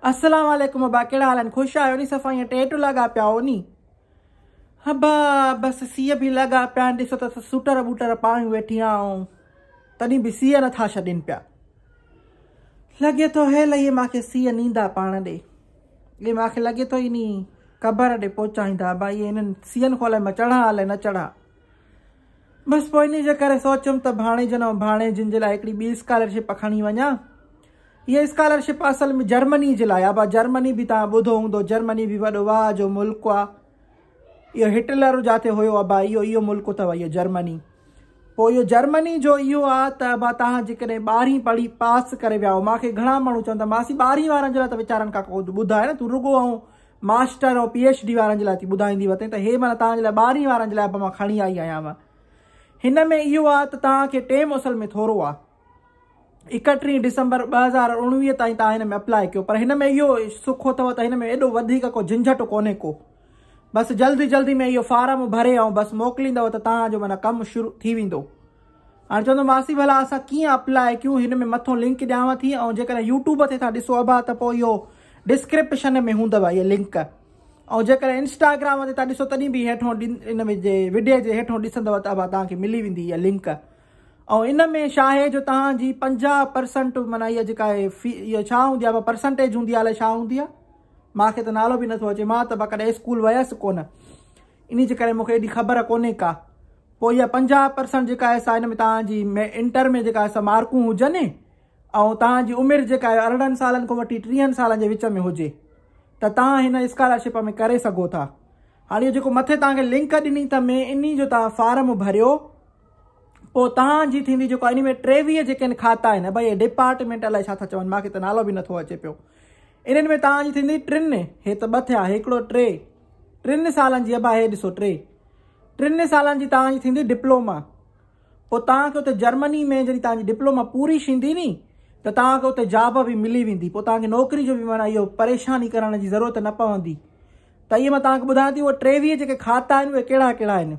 السلام عليڪم ابا ڪهڙا حال آهن خوش آهيو ني صفا ائين ٽيٽ لڳا پيا آهو ني ابا بس سيء به لڳا پيا آهن ڏسو ته سوٽر ٻوٽر پايون ويٺي آهيان تڏهن به سيء نٿا ڇڏين پيا لڳي ٿو هيل اهي ماکي سيء نيندا پاڻ ڏي اهي ماکي لڳي ٿو اني قبر ڏي پهچائيندا ابا اهي انهن سيئن کان الائي مان چڙهان الائي نه چڙهان بس پوء انهي جي ڪري سوچيم ته ڀاڻيجن ۽ ڀاڻيجين جي لاء هڪڙي ٻي اسڪالرشپ کڻي وڃان. هيء اسڪالرشپ اصل ۾ جرمني جي لاء آهي. ابا جرمني به توهان ٻڌو هوندو، جرمني به وڏو واهه جو ملڪ آهي. اهو هٽلر جاتي هيو ابا اهو اهو ملڪ اٿو اهو جرمني. پوء اهو جرمني جو اهو آهي ته ابا توهان جيڪڏهن ٻارهين پڙهي پاس ڪري ويا آهيو، مان کي گهڻا ماڻهو چون ٿا ماسي ٻارهين وارن جي لاء ته ويچارن کان ڪو ٻڌاء نه تون رڳو ۽ ماسٽر ۽ پي ايڇ ڊي وارن جي لاء ٿي ٻڌائيندي وتين ته هي معنيٰ توهان جي لاء ٻارهين وارن جي لاء به مان کڻي آئي آهيانو. هن ۾ اهو آهي ته توهان کي ٽيم اصل ۾ ٿورو آهي. ايڪٽيهين ڊسمبر 2019 تائين توهان هن ۾ اپلاء ڪيو پر هن ۾ اهو سک اٿو ته هن ۾ ايڏو وڌيڪ ڪو جهنجهٽ ڪونهي ڪو. بس جلدي جلدي ۾ اهو فارم ڀري ۽ بس موڪليندؤ ته توهان جو معنيٰ ڪم شروع ٿي ويندو. هاڻي چوندو ماسي ڀلا اسان ڪيئن اپلاء ڪيون هن ۾ مٿون لنڪ ڏيانو ٿي ۽ جيڪڏهن يوٽيوب تي ٿا ڏسو ابا ته پوء اهو ڊسڪرپشن ۾ هوندو اهي لنڪ ۽ جيڪڏهن انسٽاگرام تي ٿا ڏسو تڏهن به هيٺون ان ۾ جي وڊيو جي هيٺون ڏسندو ته ابا توهان کي ملي ويندي اها لنڪ ۽ ان ۾ ڇا آهي جو توهان جي 50% معنيٰ اها جيڪا آهي في اها ڇا هوندي آهي پرسنٽيج هوندي آهي الائي ڇا هوندي آهي مان کي ته نالو به نٿو اچي مان ته ڪڏهن اسڪول ويس ڪونه انهي جي ڪري مون کي ايڏي خبر ڪونهي ڪا پوء اها 50% جيڪا آهي سا ان ۾ توهان جي انٽر ۾ جيڪا آهي سا مارڪون هجن ۽ توهان جي عمر جيڪا آهي 18 سالن کان وٺي 30 سالن جي وچ ۾ هجي ته توهان هن اسڪالرشپ ۾ ڪري سگهو ٿا. هاڻي اهو جيڪو مٿي توهان کي لنڪ ڏني ته ۾ انهي جو توهان فارم ڀريو پوء توهان جي ٿيندي جيڪو انهي ۾ 23 جيڪي آهن کاتا آهن ڀئي ڊپارٽمينٽ الائي ڇا ٿا چون ماکي ته نالو به نٿو اچي پيو انهن ۾ توهان جي ٿيندي ٽن هي ته ٻه ٿيا هڪڙو ٽي ٽن سالن جي ابا هي ڏسو ٽي ٽن سالن جي توهان جي ٿيندي ڊپلوما. پوء توهان کي اتي جرمني ۾ جڏهن توهان جي ڊپلوما پوري ٿيندي ني ته توهان کي اتي جاب به ملي ويندي. پوء توهان کي نوڪري جو به معنيٰ اهو پريشاني ڪرڻ جي ضرورت نه پوندي. ته اهي مان توهان کي ٻڌايان ٿي اهي 23 جيڪي کاتا آهن اهي ڪهڙا ڪهڙا آهن.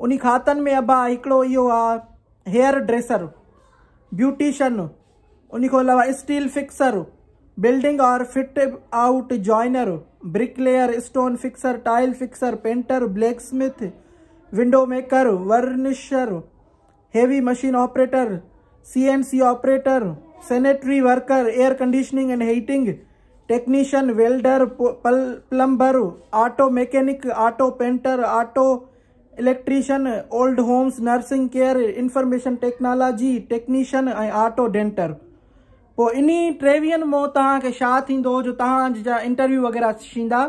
انهي کاتن ۾ ابا هڪڙو اهو آهي هيئر ڊريسر، بيوٽيشن، انهي کان علاوه steel fixer, building or fit out joiner, bricklayer, stone fixer, tile fixer, painter, blacksmith, window maker, varnisher, heavy machine operator, C N C operator, sanitary worker, air conditioning and heating technician, welder, plumber, auto mechanic, auto painter, auto electrician, old homes, nursing care, information technology technician ۽ auto denter. پوء انهي ٽيويهن مون توهان کي ڇا ٿيندو جو توهان جا انٽرويو وغيره ٿيندا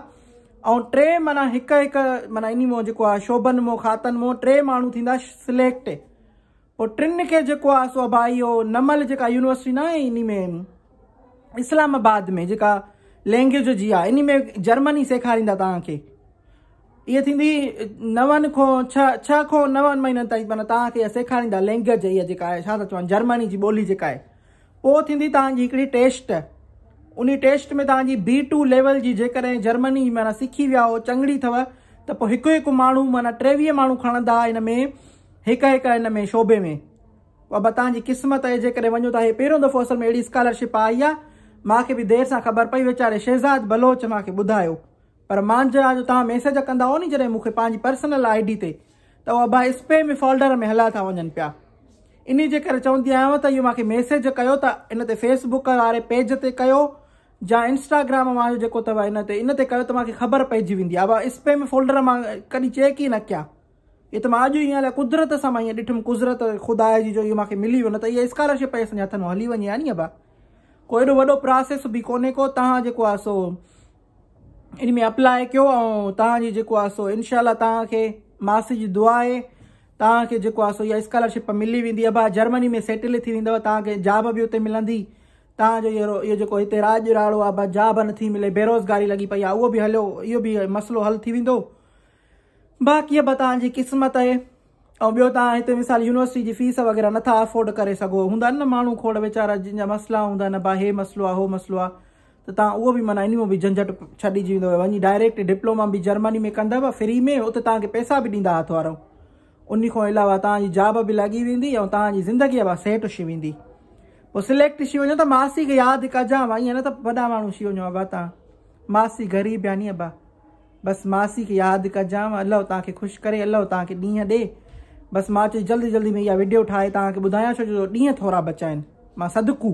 ۽ ٽي معنيٰ هڪ هڪ معنيٰ انهي مون جيڪو آهي شعبن مون کاتن مون ٽي ماڻهو ٿيندا سليڪٽ پوء ٽن کي جيڪو آهي سو ڀائي اهو نمل جيڪا يونيورسٽي نه آهي انهي ۾ اسلام آباد ۾ جيڪا لينگويج جي آهي انهي ۾ جرمني سيکاريندا توهان کي اها ٿيندي نون کان ڇهه، ڇهه کان نون مهينن تائين معنيٰ توهان کي اها سيکاريندا لينگويج اها جيڪا آهي ڇا ٿا چون جرمني جي ٻولي جيڪا آهي. پوء ٿيندي توهان جي هڪڙي ٽيسٽ انهي ٽيسٽ ۾ توهان جي بي ٽو ليول جي جيڪڏهن جرمني معنيٰ سکي ويا هو چڱڙي اٿو ته پوء هڪ هڪ ماڻهو معنيٰ 23 ماڻهو کڻندا ان ۾ هڪ هڪ ان ۾ شعبي ۾ بابا توهان جي قسمت آهي جيڪڏهن وڃو ٿا هي پهريون دفعو اصل ۾ اهڙي اسڪالرشپ آئي آهي مان کي به دير سان خبر پئي ويچاري شهزاد بلوچ مان کي ٻڌايو پر مانجا جو توهان ميسيج ڪندا هو ني جڏهن مون کي پنهنجي پرسنل I D تي ته اهي ابا اسپيم فولڊر ۾ هلا ٿا وڃن پيا انهي جي ڪري چوندي آهيان ته اهو مانکي ميسيج ڪيو ته ان تي فيس بڪ واري پيج تي ڪيو جا انسٽاگرام مان جو جيڪو اٿو ان تي ان تي ڪيو ته مانکي خبر پئجي ويندي ابا اسپيم فولڊر مان ڪڏهن چيڪ ئي نه ڪيا اهي ته مان اڄ ائين الائي قدرت سان مان ائين ڏٺم قدرت خدا جي جو اهو مانکي ملي ويو نه ته اها اسڪالرشپ اسان جي هٿن مان هلي وڃي ها ني ابا ڪو ايڏو وڏو پراسيس به ڪونهي ڪو توهان جيڪو آهي سو ان ۾ اپلاء ڪيو ۽ توهان جي جيڪو آهي سو انشاء الله توهان کي ماسي جي دعا آهي توهان کي جيڪو آهي سو اها اسڪالرشپ ملي ويندي ابا جرمني ۾ سيٽل ٿي ويندو توهان کي جاب به اتي ملندي توهان جو اهو اهو جيڪو هتي راڄ راڙو آهي ابا جاب نٿي ملي بيروزگاري لڳي پئي آهي اهو به هليو اهو به مسئلو حل ٿي ويندو باقي ابا توهان جي قسمت آهي ۽ ٻيو توهان هتي مثال يونيورسٽي جي فيس وغيره نٿا افورڊ ڪري سگهو هوندا آهن نه ماڻهو کوڙ ويچارا جن جا مسئلا هوندا آهن ابا هي مسئلو آهي هو مسئلو آهي ته توهان اهو به معنيٰ انهي مان به جهنجهٽ ڇڏجي ويندو وڃي ڊائريڪٽ ڊپلوما به جرمني ۾ ڪندؤ فري ۾ اتي توهان کي پئسا به ڏيندا هٿ وارو انهي کان علاوه توهان جي جاب به لڳي ويندي ۽ توهان جي زندگي به سيٽ ٿي ويندي. پوء سليڪٽ ٿي وڃو ته ماسي کي ياد ڪجان ائين نه ته وڏا ماڻهو ٿي وڃو ابا تان ماسي غريب آ ني ابا بس ماسي کي ياد ڪجان الله توهان کي خوش ڪري الله توهان کي ڏينهن ڏي بس مان چيو جلدي جلدي ۾ اها وڊيو ٺاهي توهان کي ٻڌايان ڇو جو ڏينهن ٿورا بچا آهن مان صدقو.